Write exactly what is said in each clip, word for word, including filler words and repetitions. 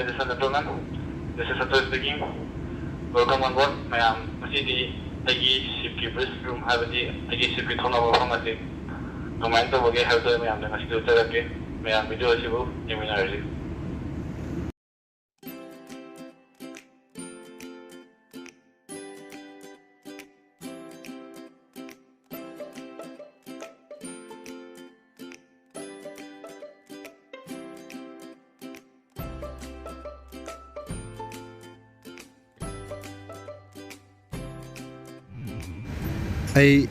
Ladies and gentlemen, this is Atul speaking. Welcome on board, ꯃꯌꯥꯝ꯫ ꯉꯁꯤꯗꯤ ꯑꯩꯒꯤ shipꯀꯤ brief room, ꯍꯥꯏꯕꯗꯤ ꯑꯩꯒꯤ shipꯀꯤ ꯊꯣꯛꯅꯕ ꯃꯐꯝ ꯑꯁꯤ ꯀꯃꯥꯏꯅ ꯇꯧꯕꯒꯦ ꯍꯥꯏꯕꯗꯨ ꯑꯩ ꯃꯌꯥꯝꯗ ꯉꯁꯤꯗꯤ ꯎꯠꯆꯔꯛꯀꯦ꯫ ꯃꯌꯥꯝ video ꯑꯁꯤꯕꯨ ꯌꯦꯡꯃꯤꯟꯅꯔꯁꯤ꯫ ꯑꯩ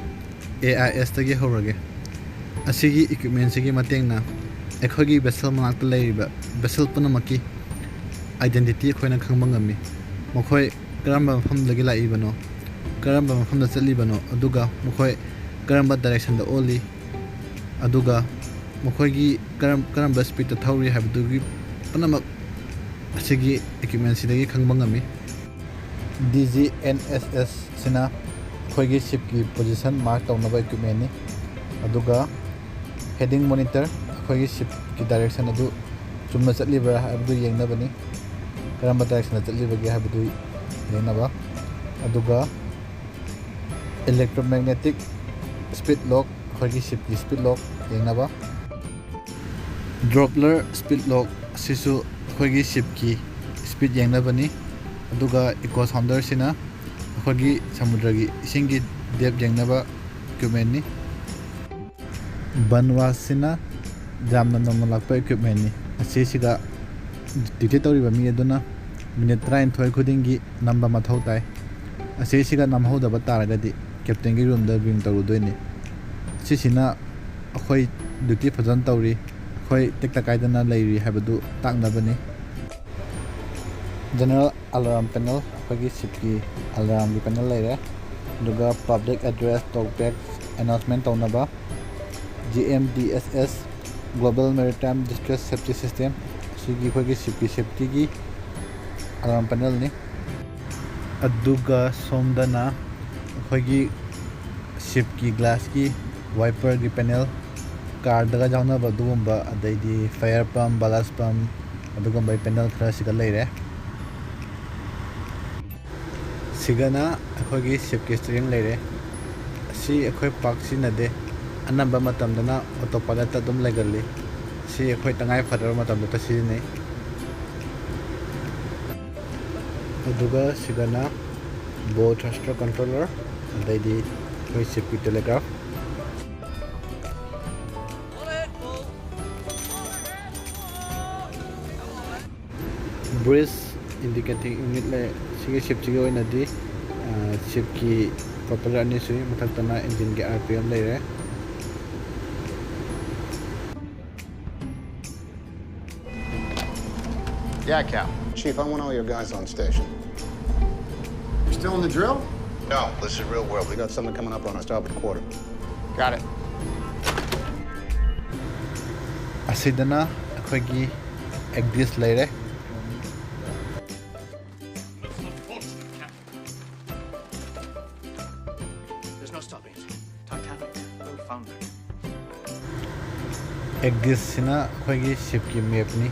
A I Sꯇꯒꯤ ꯍꯧꯔꯒꯦ꯫ ꯑꯁꯤꯒꯤ equipmentꯁꯤꯒꯤ ꯃꯇꯦꯡꯅ ꯑꯩꯈꯣꯏꯒꯤ vessel ꯃꯅꯥꯛꯇ ꯂꯩꯔꯤꯕ vessel ꯄꯨꯝꯅꯃꯛꯀꯤ identity ꯑꯩꯈꯣꯏꯅ ꯈꯪꯕ ꯉꯝꯃꯤ꯫ ꯃꯈꯣꯏ ꯀꯔꯝꯕ ꯃꯐꯝꯗꯒꯤ ꯂꯥꯛꯏꯕꯅꯣ, ꯀꯔꯝꯕ ꯃꯐꯝꯗ ꯆꯠꯂꯤꯕꯅꯣ, ꯑꯗꯨꯒ ꯃꯈꯣꯏ ꯀꯔꯝꯕ directionꯗ ꯑꯣꯜꯂꯤ, ꯑꯗꯨꯒ ꯃꯈꯣꯏꯒꯤ ꯀꯔꯝ-, ꯀꯔꯝꯕ speedꯇ ꯊꯧꯔꯤ ꯍꯥꯏꯕꯗꯨꯒꯤ ꯄꯨꯝꯅꯃꯛ ꯑꯁꯤꯒꯤ equipmentꯁꯤꯗꯒꯤ ꯈꯪꯕ ꯉꯝꯃꯤ꯫ D G N S S ꯁꯤꯅ ꯑꯩꯈꯣꯏꯒꯤ shipꯀꯤ position mark ꯇꯧꯅꯕ equipmentꯅꯤ꯫ ꯑꯗꯨꯒ heading monitor ꯑꯩꯈꯣꯏꯒꯤ shipꯀꯤ direction ꯑꯗꯨ ꯆꯨꯝꯅ ꯆꯠꯂꯤꯕ꯭ꯔꯥ ꯍꯥꯏꯕꯗꯨ ꯌꯦꯡꯅꯕꯅꯤ, ꯀꯔꯝꯕ directionꯗ ꯆꯠꯂꯤꯕꯒꯦ ꯍꯥꯏꯕꯗꯨ ꯌꯦꯡꯅꯕ꯫ ꯑꯗꯨꯒ electromagnetic speed lock, ꯑꯩꯈꯣꯏꯒꯤ shipꯀꯤ speed lock ꯌꯦꯡꯅꯕ꯫ Doppler speed lock ꯑꯁꯤꯁꯨ ꯑꯩꯈꯣꯏꯒꯤ shipꯀꯤ speed ꯌꯦꯡꯅꯕꯅꯤ꯫ ꯑꯗꯨꯒ echo sounderꯁꯤꯅ ꯑꯩꯈꯣꯏꯒꯤ ꯁꯃꯨꯗ꯭ꯔꯒꯤ ꯏꯁꯤꯡꯒꯤ depth ꯌꯦꯡꯅꯕ equipmentꯅꯤ꯫ Bun watchꯁꯤꯅ ꯌꯥꯝꯅ ꯅꯧꯅ ꯂꯥꯛꯄ equipmentꯅꯤ꯫ ꯑꯁꯤꯁꯤꯒ duty ꯇꯧꯔꯤꯕ ꯃꯤ ꯑꯗꯨꯅ minute ꯇꯔꯥꯅꯤꯊꯣꯏ ꯈꯨꯗꯤꯡꯒꯤ ꯅꯝꯕ ꯃꯊꯧ ꯇꯥꯏ꯫ ꯑꯁꯤꯁꯤꯒ ꯅꯝꯍꯧꯗꯕ ꯇꯥꯔꯒꯗꯤ captainꯒꯤ roomꯗ ring ꯇꯧꯔꯨꯗꯣꯏꯅꯤ꯫ ꯁꯤꯁꯤꯅ ꯑꯩꯈꯣꯏ duty ꯐꯖꯅ ꯇꯧꯔꯤ, ꯑꯩꯈꯣꯏ ꯇꯦꯛꯇ ꯀꯥꯏꯗꯅ ꯂꯩꯔꯤ ꯍꯥꯏꯕꯗꯨ ꯇꯥꯛꯅꯕꯅꯤ꯫ General alarm panel, ꯑꯩꯈꯣꯏꯒꯤ shipꯀꯤ alarmꯒꯤ panel ꯂꯩꯔꯦ꯫ ꯑꯗꯨꯒ public address, talkback, announcement ꯇꯧꯅꯕ G M D S S, Global Maritime Distress Safety System, ꯑꯁꯤꯒꯤ ꯑꯩꯈꯣꯏꯒꯤ shipꯀꯤ safetyꯒꯤ alarm panelꯅꯤ꯫ ꯑꯗꯨꯒ ꯁꯣꯝꯗꯅ ꯑꯩꯈꯣꯏꯒꯤ shipꯀꯤ glassꯀꯤ wiperꯒꯤ panel, carꯗꯒ ꯌꯥꯎꯅꯕ ꯑꯗꯨꯒꯨꯝꯕ, ꯑꯗꯩꯗꯤ fire pump, ballast pump, ꯑꯗꯨꯒꯨꯝꯕꯒꯤ ꯄꯦꯅꯦꯜ ꯈꯔ ꯁꯤꯗ ꯂꯩꯔꯦ꯫ ꯁꯤꯒꯅ ꯑꯩꯈꯣꯏꯒꯤ ꯁꯤꯞꯀꯤ ꯁ꯭ꯇꯤꯌꯔꯤꯡ ꯂꯩꯔꯦ꯫ ꯁꯤ ꯑꯩꯈꯣꯏ ꯄꯥꯛ ꯁꯤꯖꯤꯟꯅꯗꯦ, ꯑꯅꯝꯕ ꯃꯇꯝꯗꯅ ꯑꯣꯇꯣ ꯄꯥꯏꯂꯠꯇ ꯑꯗꯨꯝ ꯂꯩꯒꯜꯂꯤ꯫ ꯁꯤ ꯑꯩꯈꯣꯏ ꯇꯉꯥꯏ ꯐꯗꯕ ꯃꯇꯝꯗꯇ ꯁꯤꯖꯤꯟꯅꯩ꯫ ꯑꯗꯨꯒ ꯁꯤꯒꯅ ꯕꯣ ꯊ꯭ꯔꯁꯇꯔ ꯀꯟꯇ꯭ꯔꯣꯂꯔ, ꯑꯗꯩꯗꯤ ꯑꯩꯈꯣꯏ ꯁꯤꯞꯀꯤ ꯇꯦꯂꯤꯒ꯭ꯔꯥꯐ꯫ ꯕ꯭ꯔꯤꯖ ꯏꯟꯗꯤꯀꯦꯇꯤꯡ ꯌꯨꯅꯤꯠ ꯂꯩ꯫ ꯁꯤꯒꯤ ꯁꯤꯞꯁꯤꯒꯤ ꯑꯣꯏꯅꯗꯤ, ꯑ, ꯁꯤꯞꯀꯤ ꯄ꯭ꯔꯣꯄꯦꯂꯔ ꯑꯅꯤ ꯁꯨꯏ, ꯃꯊꯛꯇꯅ ꯏꯟꯖꯤꯟꯒꯤ ꯑꯥꯔ ꯄꯤ ꯑꯦꯝ ꯂꯩꯔꯦ꯫ Yeah, Cap. Chief, I want all your guys on station. You still in the drill? No, this is real world. We got something coming up on us top of the quarter. Got it. ꯑꯁꯤꯗꯅ ꯑꯩꯈꯣꯏꯒꯤ ꯑꯦꯛꯗꯤꯁ ꯂꯩꯔꯦ꯫ There's no stopping it. Titanic will founder. ꯑꯦꯛꯗꯤꯁꯁꯤꯅ ꯑꯩꯈꯣꯏꯒꯤ ꯁꯤꯞꯀꯤ ꯃꯦꯞꯅꯤ꯫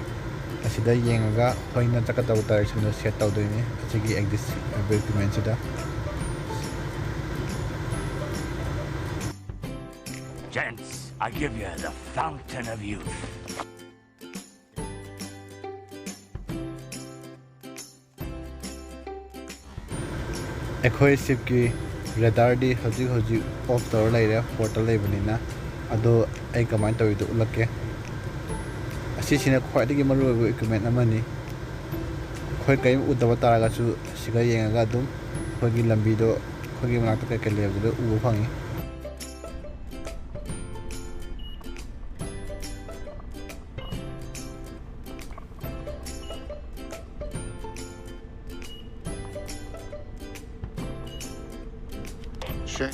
ꯑꯁꯤꯗ ꯌꯦꯡꯉꯒ ꯑꯩꯈꯣꯏꯅ ꯆꯠꯀꯗꯕ ꯗꯥꯏꯔꯦꯛꯁꯟꯗꯣ set ꯇꯧꯗꯣꯏꯅꯤ ꯑꯁꯤꯒꯤ ꯑꯦꯛꯗꯤꯁ ꯍꯥꯏꯕ ꯏꯀ꯭ꯋꯤꯞꯃꯦꯟꯁꯤꯗ꯫ Gents, I give you the fountain of youth. ꯑꯩꯈꯣꯏ ꯁꯤꯞꯀꯤ ꯔꯦꯗꯥꯔꯗꯤ ꯍꯧꯖꯤꯛ ꯍꯧꯖꯤꯛ ꯑꯣꯐ ꯇꯧꯔ ꯂꯩꯔꯦ, ꯄꯣꯔꯠꯇ ꯂꯩꯕꯅꯤꯅ꯫ ꯑꯗꯣ ꯑꯩ ꯀꯃꯥꯏꯅ ꯇꯧꯔꯤꯗꯣ ꯎꯠꯂꯛꯀꯦ꯫ ꯑꯁꯤꯁꯤꯅ ꯈ꯭ꯋꯥꯏꯗꯒꯤ ꯃꯔꯨꯑꯣꯏꯕ ꯏꯀ꯭ꯋꯤꯞꯃꯦꯟ ꯑꯃꯅꯤ꯫ ꯑꯩꯈꯣꯏ ꯀꯔꯤꯝ ꯎꯗꯕ ꯇꯥꯔꯒꯁꯨ ꯁꯤꯒ ꯌꯦꯡꯉꯒ ꯑꯗꯨꯝ ꯑꯩꯈꯣꯏꯒꯤ ꯂꯝꯕꯤꯗꯣ, ꯑꯩꯈꯣꯏꯒꯤ ꯃꯅꯥꯛꯇ ꯀꯩ ꯀꯩ ꯂꯩꯕꯗꯣ ꯎꯕ ꯐꯪꯉꯤ꯫ Sure.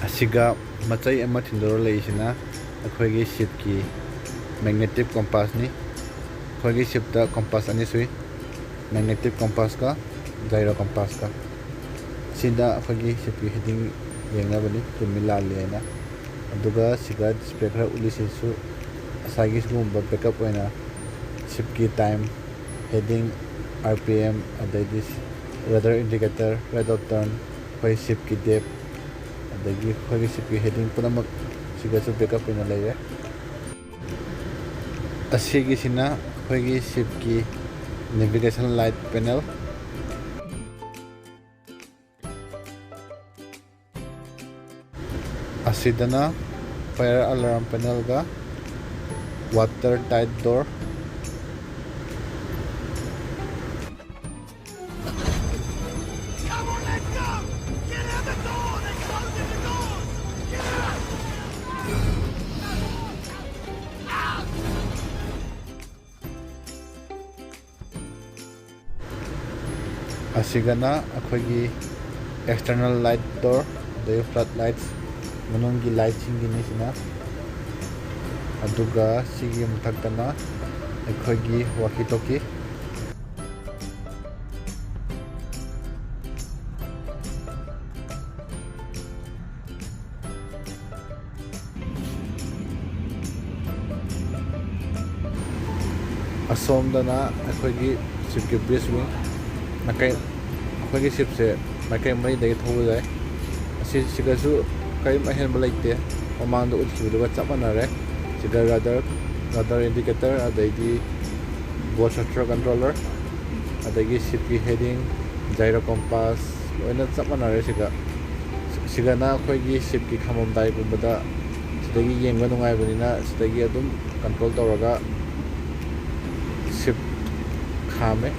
ꯑꯁꯤꯒ ꯃꯆꯩ ꯑꯃ ꯊꯤꯟꯗꯣꯔ ꯂꯩꯔꯤꯁꯤꯅ ꯑꯩꯈꯣꯏꯒꯤ ꯁꯤꯞꯀꯤ ꯃꯦꯒꯅꯦꯇꯤꯛ ꯀꯣꯝꯄꯥꯁꯅꯤ꯫ ꯑꯩꯈꯣꯏꯒꯤ ꯁꯤꯞꯇ ꯀꯣꯝꯄꯥꯁ ꯑꯅꯤ ꯁꯨꯏ, ꯃꯦꯒꯅꯦꯇꯤꯛ ꯀꯣꯝꯄꯥꯁꯀ ꯖꯥꯏꯔꯣ ꯀꯣꯝꯄꯥꯁꯀ꯫ ꯁꯤꯗ ꯑꯩꯈꯣꯏꯒꯤ ꯁꯤꯞꯀꯤ ꯍꯦꯗꯤꯡ ꯌꯦꯡꯅꯕꯅꯤ, ꯆꯨꯝꯃꯤ ꯂꯥꯜꯂꯤ ꯍꯥꯏꯅ꯫ ꯑꯗꯨꯒ ꯁꯤꯒ ꯗꯤꯁꯄ꯭ꯂꯦ ꯈꯔ ꯎꯠꯂꯤꯁꯤꯁꯨ ꯉꯁꯥꯏꯒꯤ ꯁꯤꯒꯨꯝꯕ ꯕꯦꯛꯀꯞ ꯑꯣꯏꯅ Shipꯀꯤ time, heading, R P M, ꯑꯗꯩꯗꯤ rudder indicator, rate of turn, ꯑꯩꯈꯣꯏ shipꯀꯤ depth, ꯑꯗꯒꯤ ꯑꯩꯈꯣꯏꯒꯤ shipꯀꯤ heading ꯄꯨꯝꯅꯃꯛ ꯁꯤꯒꯁꯨ backup ꯑꯣꯏꯅ ꯂꯩꯔꯦ꯫ ꯑꯁꯤꯒꯤꯁꯤꯅ ꯑꯩꯈꯣꯏꯒꯤ shipꯀꯤ navigation light panel꯫ ꯑꯁꯤꯗꯅ fire alarm panelꯒ water tight door꯫ ꯑꯁꯤꯒꯅ ꯑꯩꯈꯣꯏꯒꯤ external light door, ꯑꯗꯒꯤ flood lights, ꯃꯅꯨꯡꯒꯤ lightꯁꯤꯡꯒꯤꯅꯤ ꯁꯤꯅ꯫ ꯑꯗꯨꯒ ꯁꯤꯒꯤ ꯃꯊꯛꯇꯅ ꯑꯩꯈꯣꯏꯒꯤ walkie talkie꯫ ꯑꯁꯣꯝꯗꯅ ꯑꯩꯈꯣꯏꯒꯤ shipꯀꯤ breeze wing꯫ ꯅꯥꯀꯩ-, ꯑꯩꯈꯣꯏꯒꯤ shipꯁꯦ ꯃꯥꯏꯀꯩ ꯃꯔꯤꯗꯒꯤ ꯊꯧꯕ ꯌꯥꯏ꯫ ꯑꯁꯤ, ꯁꯤꯗꯁꯨ ꯀꯔꯤꯝ ꯑꯍꯦꯟꯕ ꯂꯩꯇꯦ, ꯃꯃꯥꯡꯗ ꯎꯠꯈꯤꯕꯗꯨꯒ ꯆꯞ ꯃꯥꯟꯅꯔꯦ꯫ ꯁꯤꯗ rudder, rudder indicator, ꯑꯗꯩꯗꯤ boat shutter controller, ꯑꯗꯒꯤ shipꯀꯤ heading, gyro compass, ꯂꯣꯏꯅ ꯆꯞ ꯃꯥꯟꯅꯔꯦ ꯁꯤꯒ꯫ ꯁꯤꯒꯅ ꯑꯩꯈꯣꯏꯒꯤ shipꯀꯤ ꯈꯥꯝꯃꯝꯗꯥꯏꯒꯨꯝꯕꯗ ꯁꯤꯗꯒꯤ ꯌꯦꯡꯕ ꯅꯨꯡꯉꯥꯏꯕꯅꯤꯅ ꯁꯤꯗꯒꯤ ꯑꯗꯨꯝ control ꯇꯧꯔꯒ ship ꯈꯥꯝꯃꯦ꯫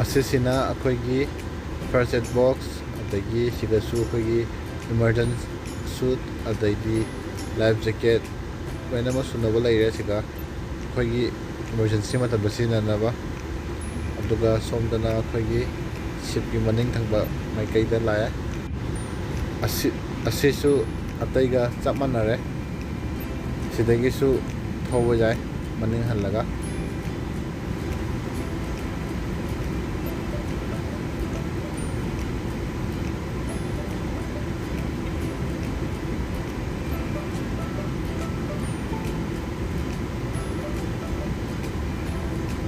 ꯑꯁꯤꯁꯤꯅ ꯑꯩꯈꯣꯏꯒꯤ first aid box, ꯑꯗꯒꯤ ꯁꯤꯗꯁꯨ ꯑꯩꯈꯣꯏꯒꯤ emergency suit, ꯑꯗꯩꯗꯤ life jacket, ꯂꯣꯏꯅꯃꯛ ꯁꯨꯅꯕ ꯂꯩꯔꯦ ꯁꯤꯒ꯫ ꯑꯩꯈꯣꯏꯒꯤ emergency ꯃꯇꯝꯗ ꯁꯤꯖꯤꯟꯅꯅꯕ꯫ ꯑꯗꯨꯒ ꯁꯣꯝꯗꯅ ꯑꯩꯈꯣꯏꯒꯤ shipꯀꯤ ꯃꯅꯤꯡ ꯊꯪꯕ ꯃꯥꯏꯀꯩꯗ ꯂꯥꯛꯑꯦ꯫ ꯑꯁꯤ, ꯑꯁꯤꯁꯨ ꯑꯇꯩꯒ ꯆꯞ ꯃꯥꯟꯅꯔꯦ, ꯁꯤꯗꯒꯤꯁꯨ ꯊꯧꯕ ꯌꯥꯏ꯫ ꯃꯅꯤꯡ ꯍꯜꯂꯒ꯫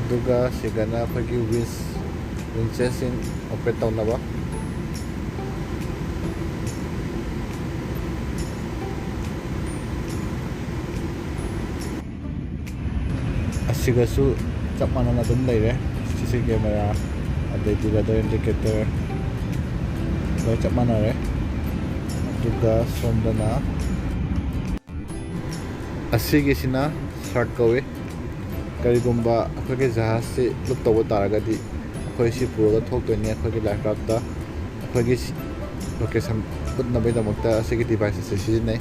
ꯑꯗꯨꯒ ꯁꯤꯒꯅ ꯑꯩꯈꯣꯏꯒꯤ ꯋꯤꯟꯁ, ꯋꯤꯟꯆꯦꯁꯁꯤꯡ ꯑꯣꯄꯔꯦꯠ ꯇꯧꯅꯕ꯫ ꯑꯁꯤꯒꯁꯨ ꯆꯞ ꯃꯥꯟꯅꯅ ꯑꯗꯨꯝ ꯂꯩꯔꯦ꯫ ꯁꯤ ꯁꯤ ꯀꯦꯃꯦꯔꯥ, ꯑꯗꯩꯗꯤ ꯔꯦꯗꯥꯔ ꯏꯟꯗꯤꯀꯦꯇꯔ, ꯂꯣꯏ ꯆꯞ ꯃꯥꯟꯅꯔꯦ꯫ ꯑꯗꯨꯒ ꯁꯣꯝꯗꯅ ꯑꯁꯤꯒꯤꯁꯤꯅ ꯁꯥꯔꯠ ꯀꯧꯏ꯫ ꯀꯔꯤꯒꯨꯝꯕ ꯑꯩꯈꯣꯏꯒꯤ ꯖꯍꯥꯖꯁꯤ ꯂꯨꯞ ꯇꯧꯕ ꯇꯥꯔꯒꯗꯤ, ꯑꯩꯈꯣꯏ ꯁꯤ ꯄꯨꯔꯒ ꯊꯣꯛꯇꯣꯏꯅꯤ ꯑꯩꯈꯣꯏꯒꯤ ꯂꯥꯏꯐ ꯔꯥꯐꯇ꯫ ꯑꯩꯈꯣꯏꯒꯤ ꯁꯤ-, ꯂꯣꯀꯦꯁꯟ ꯎꯠꯅꯕꯒꯤꯗꯃꯛꯇ ꯑꯁꯤꯒꯤ ꯗꯤꯚꯥꯏꯁ ꯑꯁꯤ ꯁꯤꯖꯤꯟꯅꯩ꯫